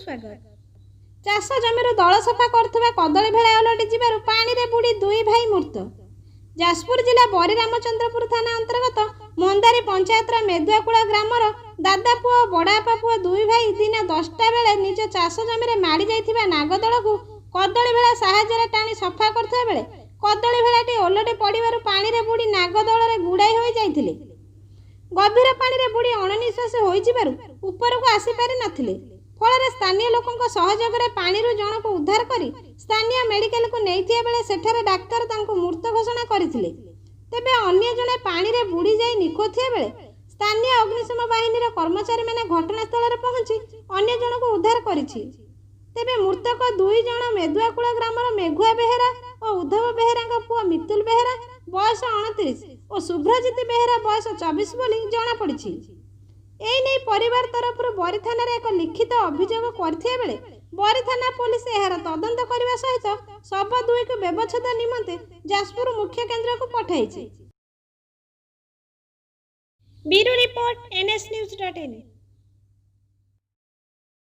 ସ୍ୱାଗତ। ଚାଷ ଜମିରୁ ଦଳ ସଫା କରୁଥିବା କଦଳୀ ଭେଳା ଓଲଟି ଯିବାରୁ ପାଣିରେ ବୁଡ଼ି ଦୁଇ ଭାଇ ମୃତ। ଯାଜପୁର ଜିଲ୍ଲା ବରୀ ରାମଚନ୍ଦ୍ରପୁର ଥାନା ଅନ୍ତର୍ଗତ ମନ୍ଦାରୀ ପଞ୍ଚାୟତର ମେଦୁଆକୁଳ ଗ୍ରାମର ଦାଦା ପୁଅ ଓ ବଡ଼ବାପା ପୁଅ ଦୁଇ ଭାଇ ଦିନ 10ଟା ବେଳେ ନିଜ ଚାଷ ଜମିରେ ମାଡ଼ି ଯାଇଥିବା ନାଗଦଳକୁ କଦଳୀ ଭେଳା ସାହାଯ୍ୟରେ ଟାଣି ସଫା କରୁଥିବା ବେଳେ କଦଳୀ ଭେଳାଟି ଓଲଟି ପଡ଼ିବାରୁ ପାଣିରେ ବୁଡ଼ି ନାଗଦଳରେ ଗୁଡ଼ାଇ ହୋଇଯାଇଥିଲେ। ଗଭୀର ପାଣିରେ ବୁଡ଼ି ଅଣନିଶ୍ୱାସୀ ହୋଇଯିବାରୁ ଉପରକୁ ଆସିପାରି ନଥିଲେ। ଫଳରେ ସ୍ଥାନୀୟ ଲୋକଙ୍କ ସହଯୋଗରେ ପାଣିରୁ ଜଣକୁ ଉଦ୍ଧାର କରି ସ୍ଥାନୀୟ ମେଡିକାଲକୁ ନେଇଥିବା ବେଳେ ସେଠାରେ ଡାକ୍ତର ତାଙ୍କୁ ମୃତ ଘୋଷଣା କରିଥିଲେ। ତେବେ ଅନ୍ୟ ଜଣେ ପାଣିରେ ବୁଡ଼ି ଯାଇ ନିଖୋଜ ଥିବା ବେଳେ ସ୍ଥାନୀୟ ଅଗ୍ନିଶମ ବାହିନୀର କର୍ମଚାରୀମାନେ ଘଟଣାସ୍ଥଳରେ ପହଞ୍ଚି ଅନ୍ୟ ଜଣକୁ ଉଦ୍ଧାର କରିଛି। ତେବେ ମୃତକ ଦୁଇ ଜଣ ମେଦୁଆକୁଳ ଗ୍ରାମର ମେଘୁଆ ବେହେରା ଓ ଉଦ୍ଧବ ବେହେରାଙ୍କ ପୁଅ ମିତୁଲ ବେହେରା ବୟସ 29 ଓ ଶୁଭ୍ରଜିତ ବେହେରା ବୟସ 24 ବୋଲି ଜଣାପଡ଼ିଛି। ଏ ନେଇ ପରିବାର ତରଫରୁ ବରୀ ଥାନାରେ ଏକ ଲିଖିତ ଅଭିଯୋଗ କରିଥିବା ବେଳେ ବରୀ ଥାନା ପୋଲିସ ଏହାର ତଦନ୍ତ କରିବା ସହିତ ଶବ ଦୁଇକୁ ବ୍ୟବଚ୍ଛେଦ ନିମନ୍ତେ ଯାଜପୁର ମୁଖ୍ୟ କେନ୍ଦ୍ରକୁ ପଠାଇଛି। Bureau report, NS news dot in.